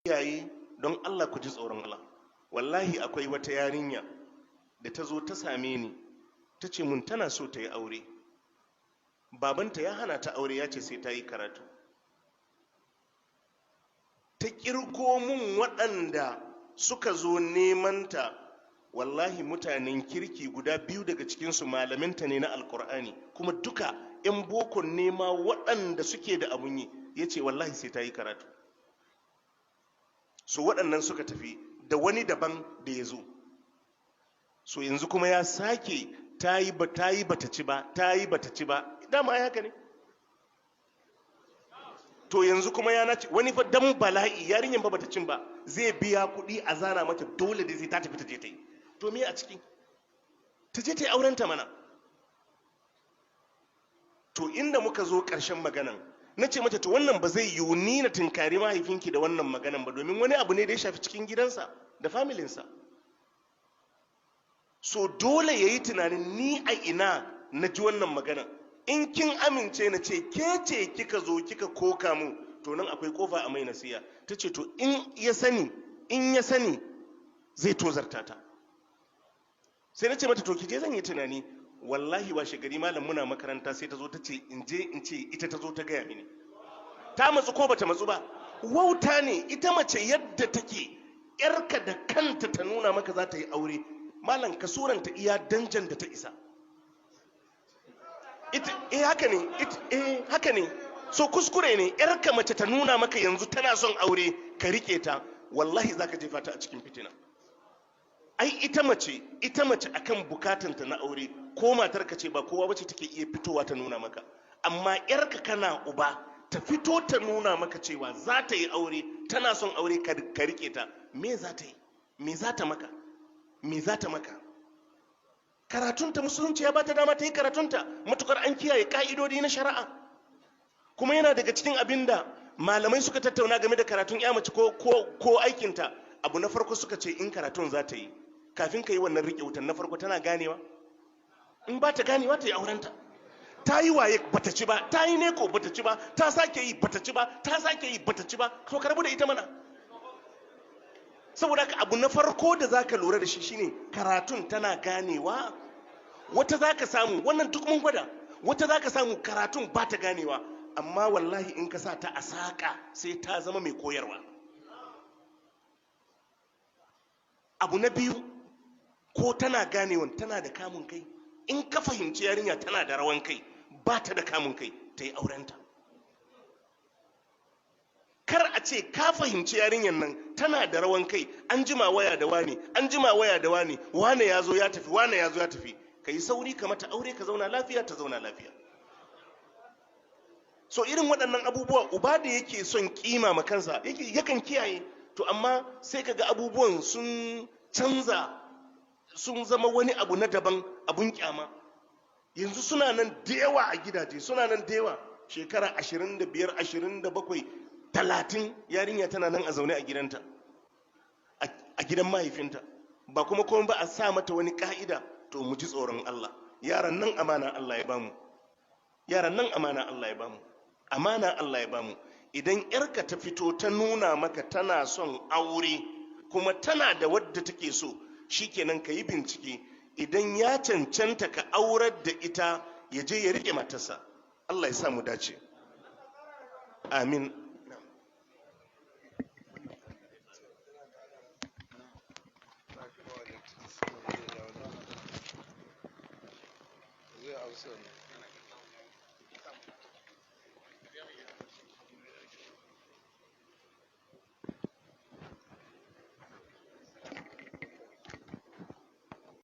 Iyaye, don Allah ku ji tsoron Allah. Wallahi akwai wata yarinya da ta zo ta same ni, ta ce mun tana so ta yi aure. Babanta ya hana ta aure, ya ce sai ta yi karatu. Ta kirko mun waɗanda suka zo neman ta. Wallahi mutanen kirki, guda biyu daga cikinsu malaminta ne na Alkur'ani, kuma duka 'yan bokon nema waɗanda suke da abun yi. Ya ce wallahi sai ta yi karatu. So waɗannan suka tafi da wani daban da ya zo. So yanzu kuma ya sake, ta yi ba ta yi, bata ci ba, ta yi bata ci ba. Dama ai haka ne. To yanzu kuma ya nace wani fa dan bala'i, yarinyan ba bata cin ba, zai biya kuɗi a zana mata, dole da sai ta tafi ta je ta yi. To me a ciki? Ta je ta yi aurenta mana. To inda muka zo ƙarshen maganan, na ce mata, to wannan ba zai yiwu ni na tunkari mahaifinki da wannan maganan ba, domin wani abu ne da ya shafi cikin gidansa da familinsa. So dole ya yi tunanin ni a ina na ji wannan maganan. In kin amince na ce ke ce kika zo kika koka mu, to nan akwai kofa a mai nasiya. Ta ce to in ya sani, in ya sani zai tozarta ta. Sai na ce mata, to ki je, zan yi tunani. Wallahi washe gari, malam, muna makaranta sai ta zo ta ce in je in ce ita ta zo ta gaya mini. Ta matsu ko bata matsu ba? Wauta ne. Ita mace yadda take, yarka da kanta ta nuna maka za ta yi aure, malam, ka suranta iya danjan da ta isa ita. Eh, haka ne. Eh, haka ne. So kuskure ne yarka mace ta nuna maka yanzu tana son aure, ka rike ta. Wallahi zaka jefa ta a cikin fitina. Ai ita mace, ita mace akan bukatanta na aure, ko matar ka ce, ba kowa bace take iya fitowa ta nuna maka. Amma yarka, kana uba, ta fito ta nuna maka cewa za ta yi aure, tana son aure, ka rike ta, me za ta yi? Me za ta maka? Me za ta maka? Karatunta, Musulunci ya bata dama ta yi karatunta, matukar an kiyaye ka'idodi na shari'a. Kuma yana daga cikin abin da malamai suka tattauna game da karatun ya mace ko aikinta. Abu na farko suka ce, in karatun za ta yi, kafin ka yi wannan rike wutan, na farko tana ganewa? In ba ta ganewa, ta yi aurenta. Ta yi WAEC bata ci ba, ta yi NECO bata ci ba, ta sake yi bata ci ba, ta sake yi bata ci ba, to ka rabu da ita mana. Saboda haka abu na farko da zaka lura da shi shine karatun, tana ganewa? Wata zaka samu, wannan duk mun gwada, wata zaka samu karatun ba ta ganewa, amma wallahi in ka sa ta a saƙa sai ta zama mai koyarwa. Abu na biyu, ko tana ganewan, tana da kamun kai? In ka fahimci yarinya tana da rawan kai, ba ta da kamun kai, ta yi aurenta. Kar a ce ka fahimci yarinyar nan tana da rawan kai, an jima waya da wani, an jima waya da wani, wane ya zo ya tafi, wane ya zo ya tafi, ka yi sauri ka mata aure, ka zauna lafiya, ta zauna lafiya. So irin waɗannan abubuwa, uba da yake son kima ma kansa yakan kiyaye. To amma sai kaga abubuwan sun canza, sun zama wani abu na daban, abun kyama. Yanzu suna nan da yawa a gidaje, suna nan da yawa, shekara 25, 27, 30, yarinya tana nan a zaune a gidanta, a gidan mahaifinta. Ba kuma komai ba a sa mata wani ka'ida. To mu ji tsoron Allah. Yaran nan amana Allah ya bamu. Yaran nan amana Allah ya bamu. Amana Allah ya bamu. Idan yarka ta fito ta nuna maka tana son aure, kuma tana da wadda take so, shikenan, ka yi bincike. Idan ya cancanta ka aurar da ita, ya je ya rike matarsa. Allah ya sa mu dace. Amin. Zai amsa ne.